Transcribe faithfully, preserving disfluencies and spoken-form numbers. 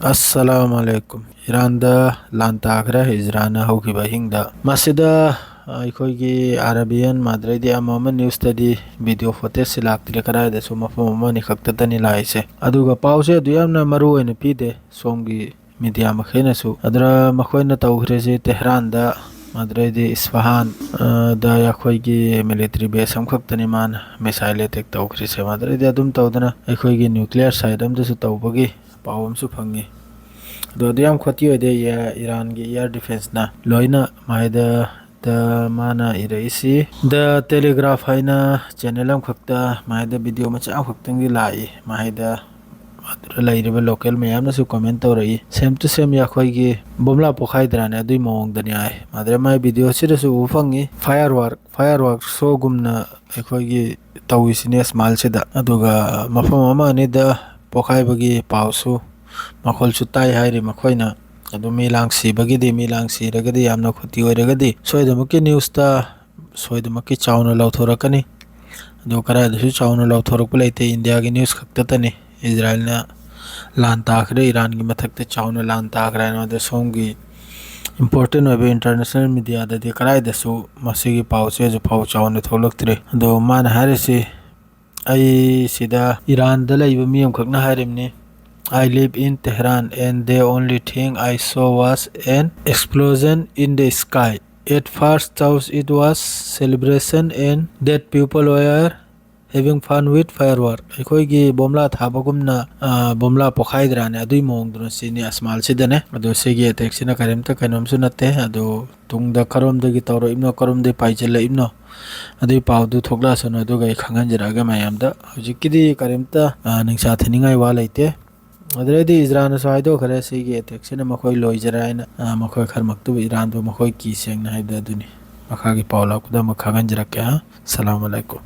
ꯑꯁꯂꯥꯃꯨ ꯑꯂꯥꯏꯀꯨꯝ꯫ ꯏꯔꯥꯟꯗ ꯂꯥꯟ ꯇꯥꯈ꯭ꯔꯦ ꯏꯖꯔꯥꯜꯅ ꯍꯧꯈꯤꯕ ꯑꯍꯤꯡꯗ꯫ ꯃꯁꯤꯗ ꯑꯩꯈꯣꯏꯒꯤ ꯑꯔꯥꯕꯤꯌꯥꯟ ꯃꯥꯗ꯭ꯔꯩꯗꯤ ꯑꯃ ꯑꯃ ꯅ꯭ꯌꯨꯁꯇꯗꯤ ꯚꯤꯗꯤꯑꯣ ꯐꯨꯇꯦꯖꯁꯤ ꯂꯥꯛꯇ꯭ꯔꯦ, ꯀꯗꯥꯏꯗꯁꯨ ꯃꯐꯝ ꯑꯃ ꯑꯅꯤ ꯈꯛꯇꯗꯅꯤ ꯂꯥꯛꯏꯁꯦ꯫ ꯑꯗꯨꯒ ꯄꯥꯎꯁꯦ ꯑꯗꯨ ꯌꯥꯝꯅ ꯃꯔꯨ ꯑꯣꯏꯅ ꯄꯤꯗꯦ ꯁꯣꯝꯒꯤ ꯃꯤꯗꯤꯌꯥ ꯃꯈꯩꯅꯁꯨ꯫ ꯑꯗꯨꯅ ꯃꯈꯣꯏꯅ ꯇꯧꯈ꯭ꯔꯤꯁꯤ ꯇꯦꯍꯔꯥꯟꯗ ꯃꯥꯗ꯭ꯔꯩꯗꯤ ꯏꯁꯐꯍꯥꯟ, ꯑ, ꯗ ꯑꯩꯈꯣꯏꯒꯤ ꯃꯤꯂꯤꯇꯔꯤ ꯕꯦꯁ ꯑꯃꯈꯛꯇꯅꯤ ꯃꯥꯅ ꯃꯤꯁꯥꯏꯜ ꯑꯦꯇꯦꯛ ꯇꯧꯈ꯭ꯔꯤꯁꯦ꯫ ꯃꯥꯗ꯭ꯔꯩꯗꯤ ꯑꯗꯨꯝ ꯇꯧꯗꯅ ꯑꯩꯈꯣꯏꯒꯤ ꯅ꯭ꯌꯨꯀ꯭ꯂꯤꯌꯔ ꯁꯥꯏꯠ ꯑꯝꯗꯁꯨ ꯇꯧꯕꯒꯤ ꯄꯥꯎ ꯑꯃꯁꯨ ꯐꯪꯉꯤ꯫ ꯑꯗꯣ ꯑꯗꯨ ꯌꯥꯝ ꯈꯣꯇꯤ ꯑꯣꯏꯗꯦ꯫ ꯏꯔꯥꯟꯒꯤ ꯏꯌꯥꯔ ꯗꯤꯐꯦꯟꯁꯅ ꯂꯣꯏꯅ ꯃꯥꯏꯗ ꯗ ꯃꯥꯅ ꯏꯔꯛꯏꯁꯤ꯫ ꯗ ꯇꯦꯂꯤꯒ꯭ꯔꯥꯐ ꯍꯥꯏꯅ ꯆꯦꯅꯦꯜ ꯑꯃꯈꯛꯇ ꯃꯥꯏꯗ ꯚꯤꯗꯤꯑꯣ ꯃꯆꯥ ꯑꯃꯈꯛꯇꯪꯗꯤ ꯂꯥꯛꯏ꯫ ꯃꯥꯏꯗ ꯑꯗꯨꯗ ꯂꯩꯔꯤꯕ ꯂꯣꯀꯦꯜ ꯃꯌꯥꯝꯅꯁꯨ ꯀꯣꯃꯦꯟ ꯇꯧꯔꯛꯏ, "ꯁꯦꯝ ꯇꯨ ꯁꯦꯝ ꯑꯩꯈꯣꯏꯒꯤ ꯕꯣꯝꯂꯥ ꯄꯣꯈꯥꯏꯗ꯭ꯔꯥꯅꯦ?" ꯑꯗꯨꯏ ꯃꯑꯣꯡꯗꯅꯤ ꯍꯥꯏ꯫ ꯃꯥꯗ꯭ꯔꯦ ꯃꯥꯏ ꯚꯤꯗꯤꯑꯣꯁꯤꯗꯁꯨ ꯎꯕ ꯐꯪꯉꯤ, ꯐꯥꯌꯔ ꯋꯥꯔꯛ, ꯐꯥꯌꯔ ꯋꯥꯔꯛ ꯁꯣꯒꯨꯝꯅ ꯑꯩꯈꯣꯏꯒꯤ ꯇꯧꯏꯁꯤꯅꯦ ꯑꯁꯃꯥꯜꯁꯤꯗ꯫ ꯑꯗꯨꯒ ꯃꯐꯝ ꯑꯃ ꯑꯅꯤꯗ ꯄꯣꯈꯥꯏꯕꯒꯤ ꯄꯥꯎꯁꯨ, ꯃꯈꯣꯜꯁꯨ ꯇꯥꯏ ꯍꯥꯏꯔꯤ ꯃꯈꯣꯏꯅ꯫ ꯑꯗꯨ ꯃꯤ ꯂꯥꯡ ꯁꯤꯕꯒꯤꯗꯤ, ꯃꯤ ꯂꯥꯡ ꯁꯤꯔꯒꯗꯤ, ꯌꯥꯝꯅ ꯈꯣꯇꯤ ꯑꯣꯏꯔꯒꯗꯤ ꯁꯣꯏꯗꯅꯃꯛꯀꯤ ꯅ꯭ꯌꯨꯁꯇ ꯁꯣꯏꯗꯅꯃꯛꯀꯤ ꯆꯥꯎꯅ ꯂꯥꯎꯊꯣꯔꯛꯀꯅꯤ꯫ ꯑꯗꯨ ꯀꯗꯥꯏꯗꯁꯨ ꯆꯥꯎꯅ ꯂꯥꯎꯊꯣꯔꯛꯄ ꯂꯩꯇꯦ, ꯏꯟꯗꯤꯌꯥꯒꯤ ꯅ꯭ꯌꯨꯁ ꯈꯛꯇꯇꯅꯤ꯫ ꯏꯖꯔꯥꯏꯜꯅ ꯂꯥꯟ ꯇꯥꯈ꯭ꯔꯦ, ꯏꯔꯥꯟꯒꯤ ꯃꯊꯛꯇ ꯆꯥꯎꯅ ꯂꯥꯟ ꯇꯥꯈ꯭ꯔꯦ ꯍꯥꯏꯅ꯫ ꯑꯗꯣ ꯁꯣꯝꯒꯤ ꯏꯝꯄꯣꯔꯇꯦꯟ ꯑꯣꯏꯕ ꯏꯟꯇꯔꯅꯦꯁꯅꯦꯜ ꯃꯤꯗꯤꯌꯥꯗꯗꯤ ꯀꯗꯥꯏꯗꯁꯨ ꯃꯁꯤꯒꯤ ꯄꯥꯎꯁꯦ ꯍꯧꯖꯤꯛ ꯐꯥꯎ ꯆꯥꯎꯅ ꯊꯣꯛꯂꯛꯇ꯭ꯔꯤ꯫ ꯑꯗꯣ ꯃꯥꯅ ꯍꯥꯏꯔꯤꯁꯤ, ꯑꯩ ꯁꯤꯗ ꯏꯔꯥꯟꯗ ꯂꯩꯕ ꯃꯤ ꯑꯃꯈꯛꯅ ꯍꯥꯏꯔꯤꯕꯅꯤ, "I live in Tehran and the only thing I saw was an explosion in the sky. At first thought it was celebration and that people were having fun with firework." ꯑꯩꯈꯣꯏꯒꯤ ꯕꯣꯝꯂꯥ ꯊꯥꯕꯒꯨꯝꯅ, ꯑ, ꯕꯣꯝꯂꯥ ꯄꯣꯈꯥꯏꯗ꯭ꯔꯥꯅꯦ? ꯑꯗꯨꯏ ꯃꯑꯣꯡꯗꯨꯅ ꯁꯤꯅꯤ ꯑꯁꯃꯥꯜꯁꯤꯗꯅꯦ꯫ ꯑꯗꯣ ꯁꯤꯒꯤ ꯑꯦꯇꯦꯛꯁꯤꯅ ꯀꯔꯤꯝꯇ ꯀꯩꯅꯣꯝꯁꯨ ꯅꯠꯇꯦ꯫ ꯑꯗꯣ ꯇꯨꯡꯗ ꯀꯔꯣꯝꯗꯒꯤ ꯇꯧꯔꯛꯏꯕꯅꯣ, ꯀꯔꯣꯝꯗꯒꯤ ꯄꯥꯏꯁꯤꯜꯂꯛꯏꯕꯅꯣ, ꯑꯗꯨꯒꯤ ꯄꯥꯎꯗꯨ ꯊꯣꯛꯂꯛꯑꯁꯅꯨ, ꯑꯗꯨꯒ ꯑꯩ ꯈꯪꯍꯟꯖꯔꯛꯑꯒꯦ ꯃꯌꯥꯝꯗ꯫ ꯍꯧꯖꯤꯛꯀꯤꯗꯤ ꯀꯔꯤꯝꯇ, ꯑ, ꯅꯤꯡꯁꯥ ꯊꯤꯅꯤꯡꯉꯥꯏ ꯋꯥ ꯂꯩꯇꯦ꯫ ꯑꯗꯨꯗꯩꯗꯤ ꯏꯖꯔꯥꯜꯅꯁꯨ ꯍꯥꯏꯗꯣꯛꯈ꯭ꯔꯦ, ꯁꯤꯒꯤ ꯑꯦꯇꯦꯛꯁꯤꯅ ꯃꯈꯣꯏ ꯂꯣꯏꯖꯔꯦ ꯍꯥꯏꯅ, ꯑ, ꯃꯈꯣꯏ ꯈꯔꯃꯛꯇꯨꯕꯨ ꯏꯔꯥꯟꯕꯨ ꯃꯈꯣꯏ ꯀꯤ ꯁꯦꯡꯅ ꯍꯥꯏꯕꯗ ꯑꯗꯨꯅꯤ꯫ ꯃꯈꯥꯒꯤ ꯄꯥꯎ ꯂꯥꯛꯄꯗ ꯑꯃꯨꯛ ꯈꯪꯍꯟꯖꯔꯛꯀꯦ꯫ ꯑ, ꯁꯂꯥꯝ ꯑꯂꯥꯏꯀꯨꯝ꯫